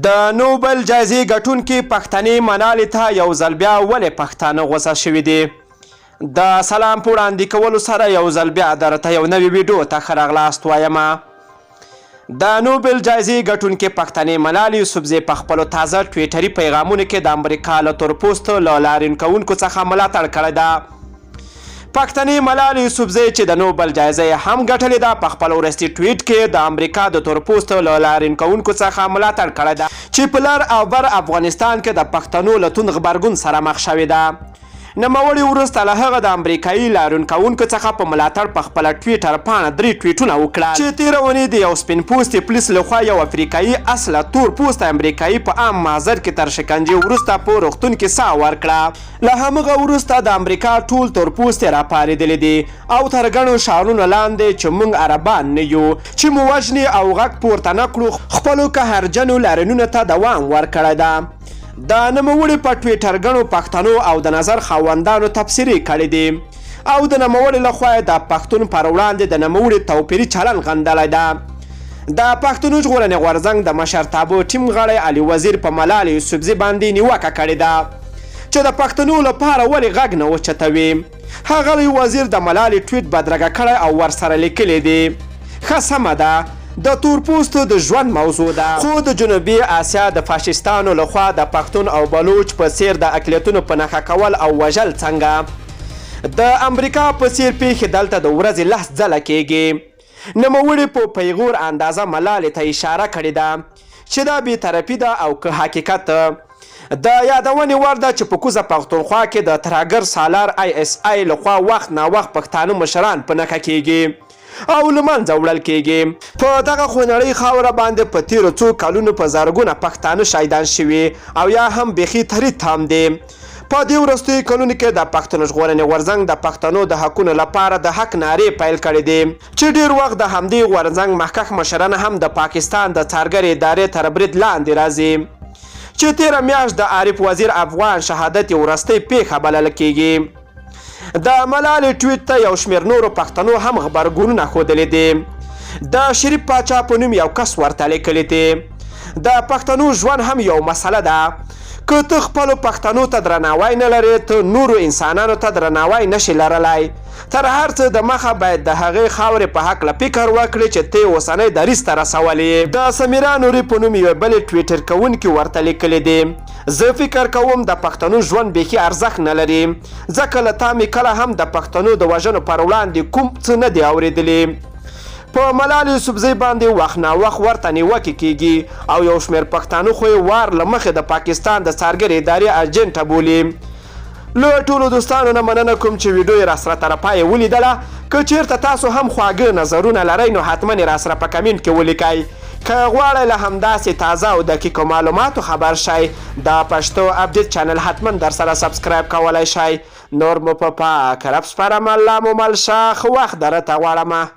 د نوبل جایزې ګټونکې پښتنې منالې ته یو ځل بیا ولې پښتانه غوسه شوي دي؟ د سلام په وړاندې کولو سره یو ځل بیا درته یو نوې ویډیو ته ښه راغلاست وایم. د نوبل جایزې ګټونکې پښتنې ملالې یوسفزۍ په خپلو تازه ټویټري پیغامونو کې د امریکا له تورپوستو له لاریون کوونکو څخه ملاتړ کړی ده. پښتنې ملالې یوسفزۍ چې د نوبل جایزه یې هم ګټلې ده، په خپل وروستي ټویټ کې د امریکا د تورپوستو له لاریون کوونکو څخه ملاتړ کړی ده چې په لر او بر افغانستان کې د پښتنو له توند غبرګون سره مخ شوې ده. نوموړي وروسته له هغه د امریکايي لاریون کوونکو څخه په ملاتړ په خپله ټویټر پاڼه درې ټویټونه وکړل چې تېره اونۍ د یو سپین پوستي پولیس له خوا یو افریقايي اصله تور پوستی امریکايي په عام محضر کې تر شکنجې وروسته په روغتون کې ساه ورکړه. له همغه وروسته د امریکا ټول تورپوستي راپارېدلي دي او تر ګڼو شعارونو لاندې چې مونږ عربان نه یو چې مو وژني او غږ پورته نه کړو خپلو قهرجنو لاریونونو ته دوام ورکړی ده. د نوموړي په ټویټر ګڼو پښتنو او د نظر خاوندانو تبصرې کړې دي او د نوموړي له خوا یې د پښتون پر وړاندې د نوموړي توپیري چلند غندلی ده. د پښتنو ژغورنې غورځنګ د مشرتابه ټیم غړی علي وزیر په ملالې یوسفزي باندې نیوکه کړې ده. چې د پښتنو لپاره ولې غږ نه اوچتوي؟ ښاغلی وزیر د ملالې ټویټ بدرګه کړی او ورسره لیکلي دي، ښه سمه ده، د تور پوستو د ژوند موضوع ده، خو د جنوبي اسیا د فاشیستانو له خوا د پښتون او بلوچ په څېر د اقلیتونو په نښه کول او وژل څنګه؟ د امریکا په څېر پېښې دلته د ورځې لس ځله کېږي. نوموړي په پیغور اندازه ملالې ته اشاره کړې ده چې دا بې طرفي ده او که حقیقت؟ د یادونې وړ ده چې په کوزه پښتونخوا کې د ترهګر سالار آی ایس آی له خوا وخت ناوخت پښتانه مشران په نښه کېږي او له منځه وړل کېږي. په دغه خونړۍ خاوره باندې په تېرو څو کلونو په زرګونه پښتانه شهیدان شوي او یا هم بیخي تري تم دي. په دې وروستیو کلونو کې د پښتون ژغورنې غورځنګ د پښتنو د حقونو لپاره د حق نارې پیل کړې دي چې ډېر وخت د همدې غورځنګ مخکښ مشران هم د پاکستان د څارګرې ادارې تر برید لاندې راځي چې تېره میاشت د عارف وزیر افغان شهادت یې وروستۍ پېښه بلل کېږي. د ملالې ټویټ ته یو شمېر نورو پښتنو هم غبرګونونه ښودلي دي. د شریف پاچا په نوم یو کس ورته لیکلي دي، د پښتنو ژوند هم یو مسله ده. که ته خپلو پښتنو ته درناوی نه لرې، ته نورو انسانانو ته درناوی نه شې لرلای. تر هر څه د مخه باید د هغې خاورې په هکله فکر وکړې چې ته یې اوسنی دریځ ته رسولې یې. د سمیرا نوري په نوم یوې بلې ټویټر کوونکې ورته لیکلي دي، زه فکر کوم د پښتنو ژوند بیخي ارزښت نه لري، ځکه له تا مې کله هم د پښتنو د وژنو پر وړاندې کوم څه نه دي اورېدلي. په ملالې یوسفزۍ باندې وخت ناوخت ورته نیوکې کېږي او یو شمېر پښتانه خو یې وار له مخې د پاکستان د څارګرې ادارې اجنټه بولي. له ټولو دوستانو نه مننه کوم چې ویډیو یې راسره تر پایه ولیدله. که چیرته تاسو هم خواږه نظرونه لرئ نو حتما یې راسره په کمنټ کې ولیکئ. که غواړئ له همداسې تازه او دقیقو معلوماتو خبر شئ د پښتو اپډیټ چینل حتما درسره سبسکرایب کولی شئ. نور مو په پاک رب سپارم الله مو مل شه ښه وخت درته غواړم.